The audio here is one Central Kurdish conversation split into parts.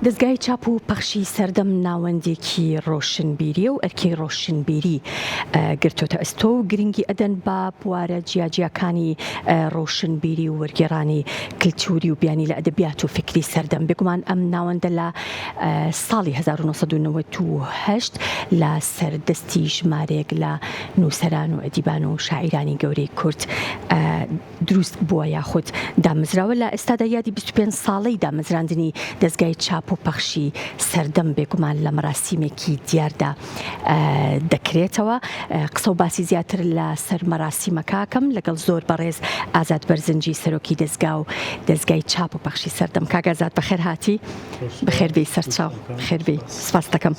دەزگای چاپ و پەخشی سەردەم ناوەندێکی ڕۆشنبیریە و ئەرکی ڕۆشنبیری گرتۆتە ئەستۆ و گرنگی ئەدەن بە بوارە جیاجیاکانی ڕۆشنبیری و وەرگێڕانی کلتوری و بیانی لە ئەدەبیات و فیکری سەردەم. بێگومان ئەم ناوەندە لە ساڵی 1998 لە سەر دەستی ژمارەیەک لە نووسەران و ئەدیبان و شاعیرانی گەورەی کورد دروست بووە یاخود دامەزراوە. لە ئێستادا یادی 25 ساڵەی دامەزراندنی دەزگای چاپ و پەخشی سەردەم بێگومان لە مەراسیمێکی دیاردا دەکرێتەوە. قسە و باسی زیاتر لە سەر مەراسیمەکە ئەکەم لەگەڵ زۆر بەڕێز ئازاد بەرزنجی سەرۆکی دەزگا و دەزگای چاپ و پەخشی سەردەم. کاک ئازاد بەخێر هاتی. بەخێر بێی سەرچاو. بەخێر بێی. سپاست دەکەم.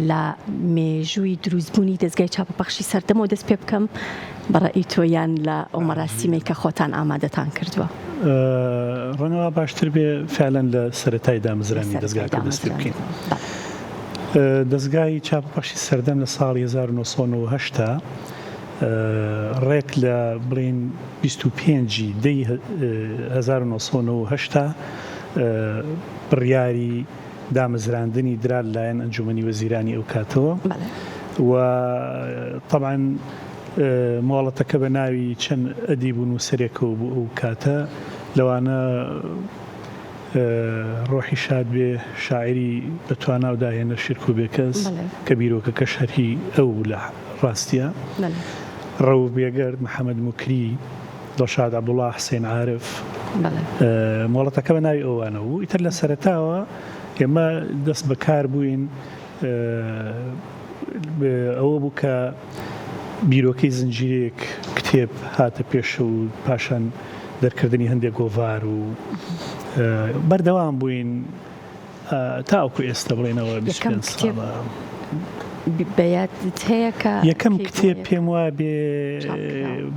لە مێژووی دروستبوونی دەزگای چاپ و پەخشی سەردەمەوە دەست پێ بکەم بە ڕەئی تۆ یان لە ئەو مەراسیمەی کە خۆتان ئامادەتان کردووە؟ ڕەنگە وا باشتر بێ فعلەن لە سەرەتای دامەزرانی دەزگاکە دەست پێ بکەین. دەزگای چاپ و پەخشی سەردەم لە ساڵی 1998 ڕێک لە بڵێین 25 ی دەی 1998 بڕیاری دامەزراندنی درا لەلایەن ئەنجومەنی وەزیرانی ئەو کاتەوە و تەبعەن مۆڵەتەکە بە ناوی چەند ئەدیب و نووسەرێکەوە بوو ئەو کاتە لەوانە ڕۆحی شاد بێ شاعیری بە توانا و داهێنەر شیرکۆ بێکەس کە بیرۆکەکەش هەر هی ئەو بوو لە ڕاستیا ڕەوف بێگەرد، محەمەد موکری، دڵشاد عەبدوڵا، حسێن عارف مۆڵەتەکە بە ناوی ئەوانەوە بوو. ئیتر لە سەرەتاوە ئێمە دەست بە کار بووین ئەوە بوو کە بیرۆکەی زنجیرەیەک کتێب هاتە پێشە و پاشان دەرکردنی هەندێک گۆڤار و بەردەوام بووین تاوەکو ئێستا بڵێنەوە یەکەم کتێب بە یادت هەیە کە یەکەم کتێب پێم وابێ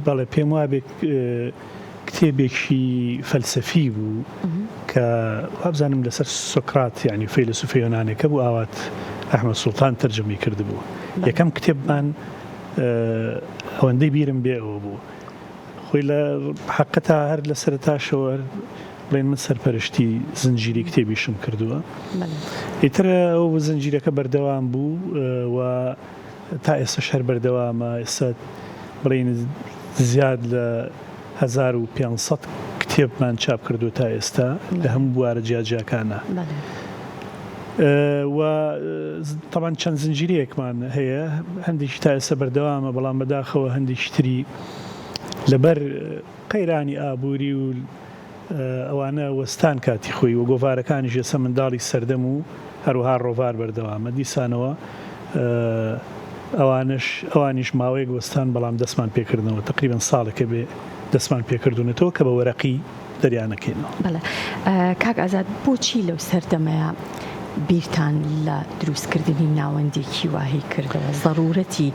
بەڵێ پێم وابێ کتێبێکی فەلسەفی بوو کە وابزانم لەسەر سۆکرات یعنی فەیلەسوفە یۆنانەکە بوو ئاوات ئەحمەد سوڵتان تەرجەمەی کردبوو یەکەم کتێبمان ئەوەندەی بیرم بێ ئەوە بوو خۆی لە حەقەتا هەر لە سەرەتاشەوە بڵێن من سەرپەرشتی زنجیری کتێبیشم کردووە ئیتر ئەو زنجیرەکە بەردەوام بوو و تا ئێستەش هەر بەردەوامە، ئێستا بڵێین زیاد لە 1500 کتێبمان چاپ کردووە تا ئێستا لە هەموو بوارە جیاجیاکانە و تەبعەن چەند زنجیرەیەکمان هەیە هەندێکی تا ئێستا بەردەوامە بەڵام بەداخەوە هەندێکی تری لەبەر قەیرانی ئابووری و ئەوانە وەستان کاتی خۆی و گۆڤارەکانیش ئێستا منداڵی سەردەم و هەروەها ڕۆڤار بەردەوامە دیسانەوە ئەوانەش ئەوانیش ماوەیەک وەستان بەڵام دەستمان پێکردنەوە تەقریبەن ساڵێکە بێ دەستمان پێکردوونەتەوە کە بە وەرەقی دەریانەکەینەوە. بەڵێ کاک ئازاد بۆچی لەو سەردەمەیا بیرتان لە دروستکردنی ناوەندێکی واهی کردەوە؟ زەڕوورەتی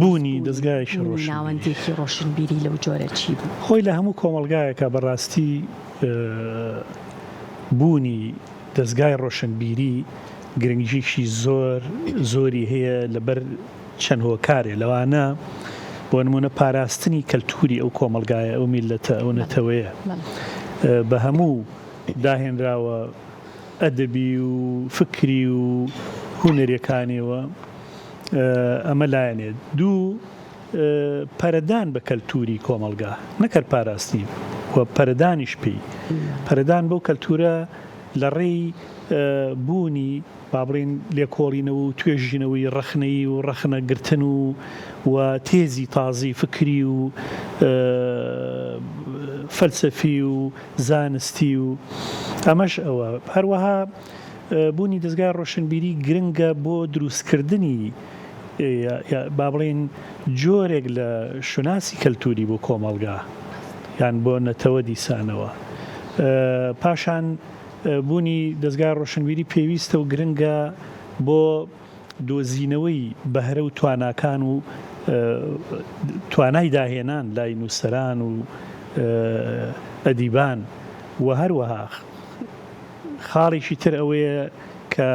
بوونی دەزگایەکی ڕۆشنبیری. ناوەندێکی ڕۆشنبیری لەو جۆرە چی بوو؟ خۆی لە هەموو کۆمەڵگایەکا بە ڕاستی بوونی دەزگای ڕۆشنبیری گرنگیی زۆر زۆری هەیە لەبەر چەند هۆکارێ لەوانە بۆ نموونە پاراستنی کەلتووری ئەو کۆمەڵگایە ئەو میللەتە ئەو نەتەوەیە بە هەموو داهێنراوە ئەدەبی و فکری و هونەریەکانیەوە ئەمە لایەنێ. دوو، پەرەدان بە کەلتووری کۆمەڵگا، نەک هەر پاراستنی و پەرەدانیش پێی، پەرەدان بەو کەلتوورە لە ڕێی بوونی با بڵێین لێکۆڵینەوە و توێژینەوەی ڕەخنەیی و ڕەخنەگرتن و و تێزی تازەی فکری و فەلسەفی و زانستی و ئەمەش ئەوە. هەروەها بوونی دەزگای ڕۆشنبیری گرنگە بۆ دروستکردنی با بڵێین جۆرێک لە شوناسی کەلتوری بۆ کۆمەڵگا یان بۆ نەتەوە دیسانەوە. پاشان بوونی دەزگای ڕۆشنبیری پێویستە و گرنگە بۆ دۆزینەوەی بەهرە و تواناکان و توانای داهێنان لای نووسەران و ئەدیبان و هەروەها خاڵێکی تر ئەوەیە کە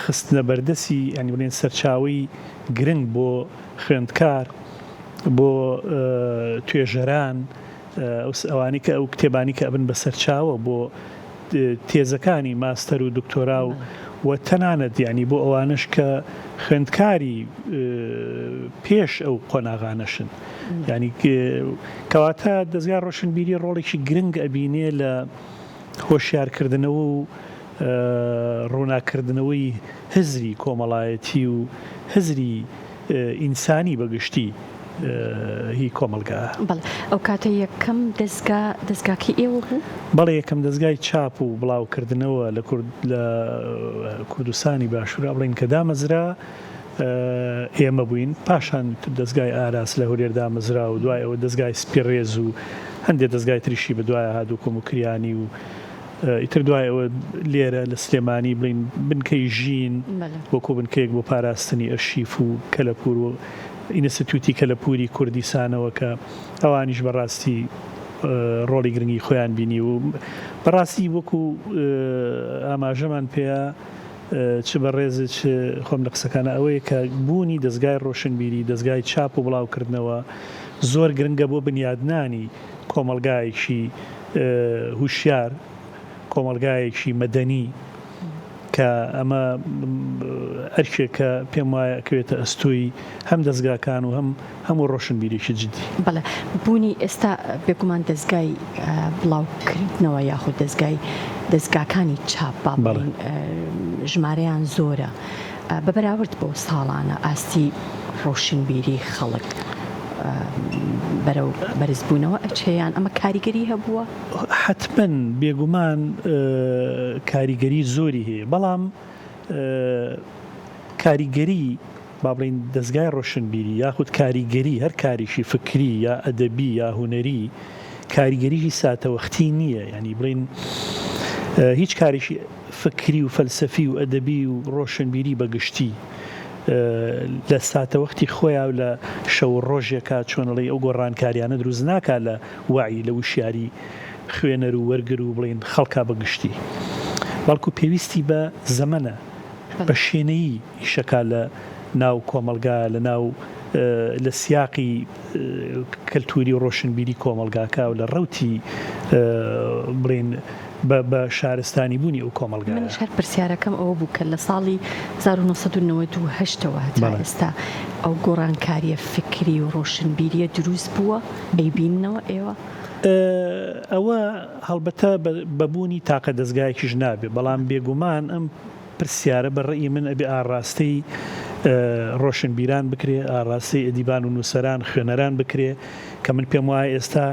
خستنە بەردەسی یانی بڵێن سەرچاوەی گرنگ بۆ خوێندکار بۆ توێژەران ئەوانەی کە ئەو کتێبانی کە ئەبن بە سەرچاوە بۆ. تێزەکانی ماستەر و دکتۆرا و و تەنانەت یانی بۆ ئەوانەش کە خوێندکاری پێش ئەو قۆناغانەشن یانی کەواتە دەزگای ڕۆشنبیری ڕۆڵێکی گرنگ ئەبینێ لە هۆشیارکردنەوە و ڕووناککردنەوەی هزری کۆمەڵایەتی و هزری ئینسانی بە گشتی هی کۆمەڵگا. بەڵێ ئەو کاتە یەکەم دەزگا دەزگاکەی ئێوە بوو؟ بەڵێ یەکەم دەزگای چاپ و بڵاوکردنەوە لە کورد لە کوردستانی باشوورا بڵێین کە دامەزرا ئێمە بووین، پاشان دەزگای ئاراس لە هەولێر دامەزرا و دوای ئەوە دەزگای سپیڕێز و هەندێ دەزگای تریشی بە دوایا هات وەکوو موکریانی و ئیتر دوای ئەوە لێرە لە سلێمانی بڵێین بنکەی ژین وەکوو بنکەیەک بۆ پاراستنی ئەرشیف و کەلەپوور و ئینستیتوتی کەلەپووری کوردیسانەوە کە ئەوانیش بە ڕاستی ڕۆڵی گرنگی خۆیان بینی و بە ڕاستی وەکوو ئاماژەمان پێیا چ بەڕێزت چ خۆم لە قسەکانا ئەوەیە کە بوونی دەزگای ڕۆشنبیری، دەزگای چاپ و بڵاوکردنەوە زۆر گرنگە بۆ بنیادنانی کۆمەڵگایەکی هوشیار، کۆمەڵگایەکی مەدەنی کە ئەمە ئەرکێکە پێم وایە ئەکەوێتە ئەستۆی هەم دەزگاکان و هەم هەموو ڕۆشنبیرێکی جدی. بەڵێ بوونی ئێستا بێگومان دەزگای بڵاوکردنەوە یاخود دەزگای دەزگاکانی چاپ با بڵێین ژمارەیان زۆرە بە بەراورد بەو ساڵانە ئاستی ڕۆشنبیری خەڵک بەرەو بەرزبوونەوە ئەچێ یان ئەمە کاریگەری هەبووە؟ حەتمەن بێگومان کاریگەری زۆری هەیە بەڵام کاریگەری با بڵێین دەزگای ڕۆشنبیری یاخود کاریگەری هەر کارێکی فکری یا ئەدەبی یا هونەری کاریگەریی ساتەوەختی نییە یانی بڵێین هیچ کارێکی فکری و فەلسەفی و ئەدەبی و ڕۆشنبیری بە گشتی لە ساتەوەختی خۆیا و لە شەو و ڕۆژێکا چۆن ئەڵێی ئەو گۆڕانکاریانە دروست ناکا لە وەعی لە وشیاری خوێنەر و وەرگر و بڵێین خەڵکا بە گشتی بەڵکو پێویستی بە زەمەنە بە شێنەیی ئیشەکا لە ناو کۆمەڵگا، لە ناو لە سیاقی کەلتووری و ڕۆشنبیری کۆمەڵگاکە و لە ڕەوتی بڵێین بە بە شارستانی بوونی ئەو کۆمەڵگایە. منیش هەر پرسیارەکەم ئەوە بوو کە لە ساڵی 1998 ەوە هەتا ئێستا ئەو گۆڕانکارییە فکری و ڕۆشنبیرییە دروست بووە؟ ئەیبیننەوە ئێوە؟ ئەوە هەڵبەتە بە بوونی تاقە دەزگایەکیش نابێ، بەڵام بێگومان ئەم پرسیارە بە ڕەئی من ئەبێ ئاڕاستەی ڕۆشنبیران بکرێ، ئاڕاستەی ئەدیبان و نووسەران، خوێنەران بکرێ، کە من پێم وایە ئێستا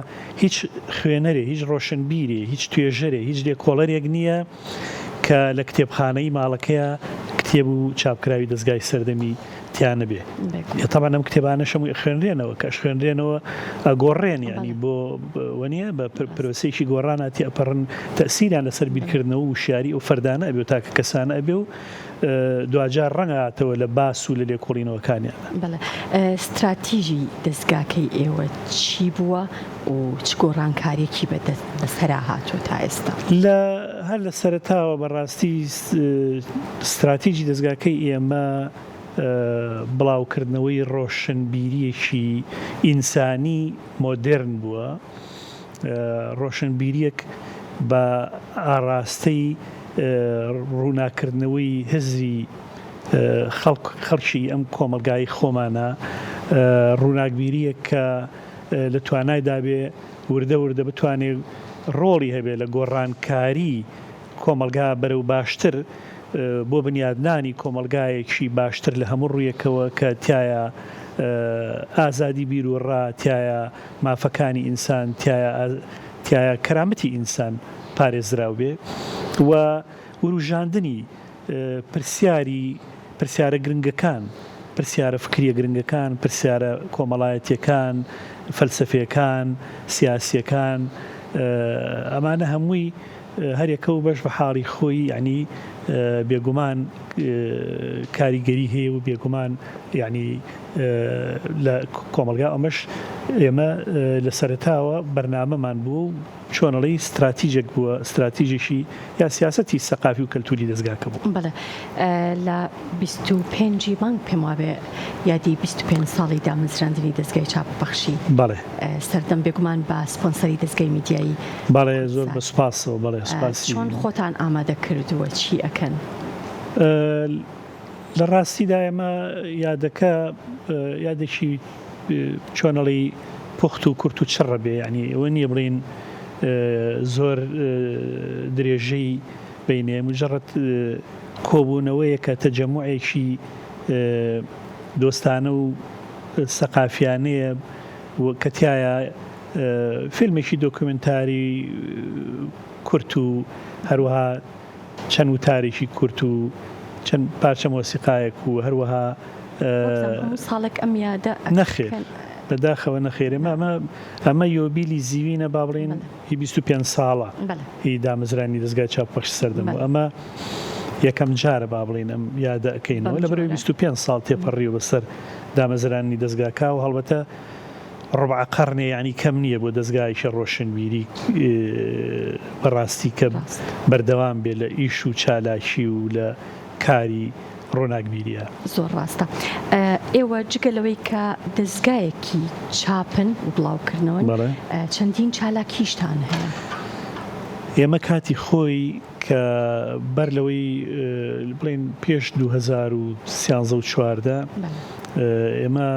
هیچ خوێنەرێ، هیچ ڕۆشنبیرێ، هیچ توێژەرێ، هیچ لێکۆڵەرێک نییە کە لە کتێبخانەی ماڵەکەیا کتێب و چاپکراوی دەزگای سەردەمی تیا نەبێ. تەبعەن ئەم کتێبانەش هەمووی ئەخوێنرێنەوە، کە ئەشخوێنرێنەوە ئەگۆڕێن، یانی بۆ وەنیە بە پرۆسەیەکی گۆڕانا تێئەپەڕن، تەئسیریان لەسەر بیرکردنەوە و وشیاری ئەو فەردانە ئەبێ و تاکە کەسانە ئەبێ و دواجار ڕەنگ ئەاتەوە لە باس و لە لێکۆڵینەوەکانیانا. بەڵێ ستراتیژی دەزگاکەی ئێوە چی بووە و چ گۆڕانکاریەکی بە بەسەرا هاتووە تا ئێستا؟ لە هەر لە سەرەتاوە بە ڕاستی ستراتیژی دەزگاکەی ئێمە بڵاوکردنەوەی ڕۆشنبیرییەکی ئینسانی مۆدێرن بووە، ڕۆشنبیرییەک بە ئاڕاستەی ڕووناککردنەوەی هزری خەڵک، خەڵکی ئەم کۆمەڵگای خۆمانە، ڕووناکبیرییەک کە لە توانایدا بێ وردە وردە بتوانێ ڕۆڵی هەبێ لە گۆڕانکاری کۆمەڵگا بەرەو باشتر، بۆ بنیادنانی کۆمەڵگایەکی باشتر لە هەموو ڕوویەکەوە کە تیایا ئازادی بیر و ڕا، تیایا مافەکانی ئینسان، تیایا تیایا کەرامەتی ئینسان پارێزراو بێ و وروژاندنی پرسیاری پرسیارە گرنگەکان، پرسیارە فکریە گرنگەکان، پرسیارە کۆمەڵایەتیەکان، فەلسەفیەکان، سیاسیەکان، ئەمانە هەمووی هەریەکە و بەش بە حاڵی خۆی یانی بێگومان کاریگەری هەیە و بێگومان یانی لە کۆمەڵگا ئەمەش ئێمە لە سەرەتاوە بەرنامەمان بووە و چۆن ئەڵێی ستراتیجێک بووە ستراتیجێکی یا سیاسەتی سەقافی و کەلتوری دەزگاکە بوو. بەڵێ لە 25 ی مانگ پێم وابێ یادی 25 ساڵی دامەزراندنی دەزگای چاپ و پەخشی بەڵێ. سەردەم بێگومان بە سپۆنسەری دەزگای میدیایی بەڵێ زۆر بە سوپاسەوە بەڵێ. سوپاسی. چۆن خۆتان ئامادە کردووە چی ئەکەن؟ لە ڕاستیدا ئێمە یادەکە یادێکی چۆن ئەڵێی پوخت و کورت و چڕە بێ یانی ئەوە نییە بڵێین زۆر درێژەی بینێ مجرد کۆبوونەوەیەکە تەجەموعێکی دۆستانە و سەقافیانەیە و کە تیایا فیلمێکی دۆکیومێنتاری کورت و هەروەها چەند وتارێکی کورت و چەند پارچە مۆسیقایەک و هەروەها وەبزانم هەموو ساڵێک ئەم یادە نەخێر ئەکەن. بەداخەوە نەخێر ئێمە ئەمە ئەمە یۆبیلی زیوینە با بڵێین بەڵێ. هی 25 ساڵە بەڵێ. هی دامەزرانی دەزگای چاپ و پەخشی سەردەم و بەڵێ. ئەمە یەکەم جارە با بڵێین ئەم یادە ئەکەینەوە بەم لەبەرئەوەی جۆرە. 25 ساڵ تێپەڕیوە بەسەر دامەزرانی دەزگاکە و هەڵبەتە ڕوبعە قەڕنێ یانی کەم نییە بۆ دەزگایەکی ڕۆشنبیری بەڕاستی کە بەردەوام بێ لە ئیش و چالاکی و لە کاری ڕۆناکبیرییا. زۆر ڕاستە. ئێوە جگە لەوەی کە دەزگایەکی چاپن و بڵاوکردنەوەن، چەندین چالاکیشتان هەیە. ئێمە کاتی خۆی کە بەر لەوەی بڵێین پێش 2013 و 14 ئێمە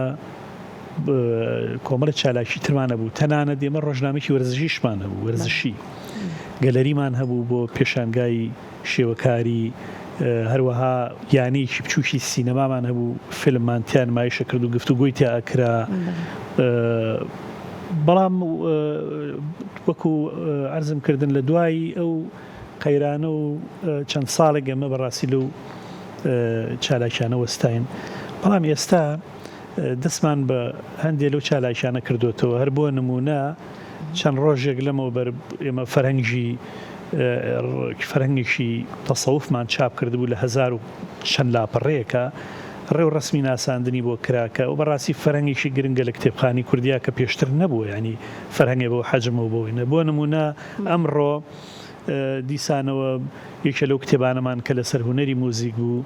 کۆمەڵێک چالاکی ترمان هەبوو، تەنانەت ئێمە ڕۆژنامەیەکی وەرزشیشمان هەبوو، وەرزشی، گەلەریمان هەبوو بۆ پێشانگای شێوەکاری، هەروەها یانەیەکی بچووکی سینەمامان هەبوو، فیلممان تیا نمایش ئەکرد و گفتوگۆی تیا ئەکرا. بەڵام وەکو عەرزم کردن لە دوای ئەو قەیرانە و چەند ساڵێک ئێمە بەڕاستی لەو چالاکیانە وەستاین، بەڵام ئێستا دەستمان بە هەندێ لەو چالاکیانە کردۆتەوە، هەر بۆ نموونە چەند ڕۆژێک لەمەوبەر ئێمە فەرهەنگی فەرهەنگێکی تەسەوفمان چاپ کردبوو لە هەزار و چەند لاپەڕەیەکە ڕێ و ڕەسمی ناساندنی بۆ کرا کە ئەو بەڕاستی فەرهەنگێکی گرنگە لە کتێبخانەی کوردیا کە پێشتر نەبووە یانی فەرهەنگێ بەو حەجمە و بەوەی بۆ نموونە ئەمڕۆ دیسانەوە یەکێ لەو کتێبانەمان کە لەسەر هونەری موزیک بوو،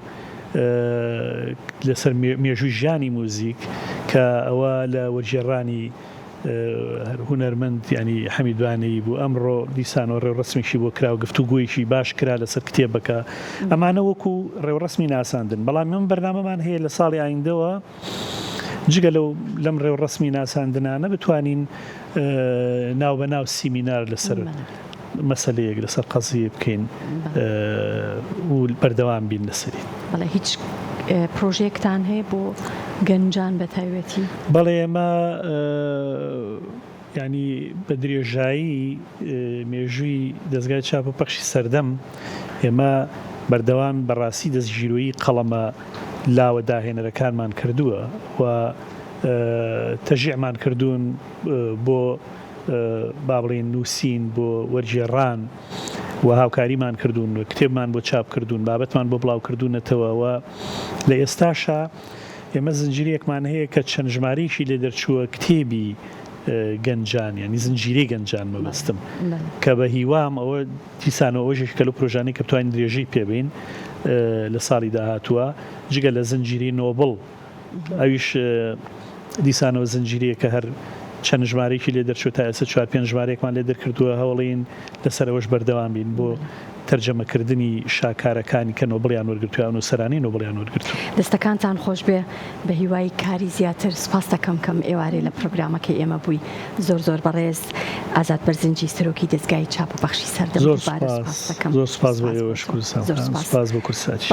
لەسەر مێژووی ژیانی موزیک کە ئەوە لە وەرگێڕانی هونەرمەند یانی حەمید بانەیی بوو، ئەمڕۆ دیسانەوە ڕێوڕەسمێکی بۆ کرا و گفتوگۆیەکی باش کرا لەسەر کتێبەکە. ئەمانە وەکوو ڕێوڕەسمی ناساندن، بەڵام ئێمە بەرنامەمان هەیە لە ساڵی ئایندەوە جگە لەو لەم ڕێوڕەسمی ناساندنانە بتوانین ناو بە ناو سیمینار لەسەر مەسەلەیەک لەسەر قەزیە بکەین و بەردەوام بین لەسەری. بەڵێ هیچ پرۆژەیەکتان هەیە بۆ گەنجان بە تایبەتی؟ بەڵێ ئێمە یانی بە درێژایی مێژووی دەزگای چاپ و پەخشی سەردەم ئێمە بەردەوام بەڕاستی دەستگیرۆیی قەڵەمە لاوە داهێنەرەکانمان کردووە و تەشجیعمان کردوون بۆ با بڵێین نووسین، بۆ وەرگێڕان و هاوکاریمان کردوون و کتێبمان بۆ چاپ کردوون، بابەتمان بۆ بڵاو کردوونەتەوە و لە ئێستاشا ئێمە زنجیرەیەکمان هەیە کە چەند ژمارەیەکی لێ دەرچووە کتێبی گەنجان یانی زنجیرەی گەنجان مەبەستم کە بە هیوام ئەوە دیسانەوە ئەوەش یەکێکە لەو پرۆژانەی کە بتوانین درێژەی پێ بەین لە ساڵی داهاتووە جگە لە زنجیرەی نۆبڵ ئەویش دیسانەوە زنجیرەیەکە هەر چەند ژمارەیەکی لێ دەرچووە تا ئێستا چوار پێنج ژمارەیەکمان لێ دەرکردووە هەوڵین لەسەر ئەوەش بەردەوام بین بۆ تەرجەمەکردنی شاکارەکانی کە نۆبڵیان وەرگرتووە یان نووسەرانی نۆبڵیان وەرگرتووە. دەستەکانتان خۆشبێ بەهیوای کاری زیاتر سوپاست دەکەم کەم ئێوارەی لە پرۆگرامەکەی ئێمە بووی زۆر زۆر بەڕێز ئازاد بەرزنجی سەرۆکی دەزگای چاپ و پەخشی سەردەم زۆر دووبارە سوپاس سوپاست دەکەم زۆر سوپاس بۆ سوپاس بۆ ئێوەش تۆ کوردستان زۆر خان سوپاس. سوپاس بۆ کوردساتیش.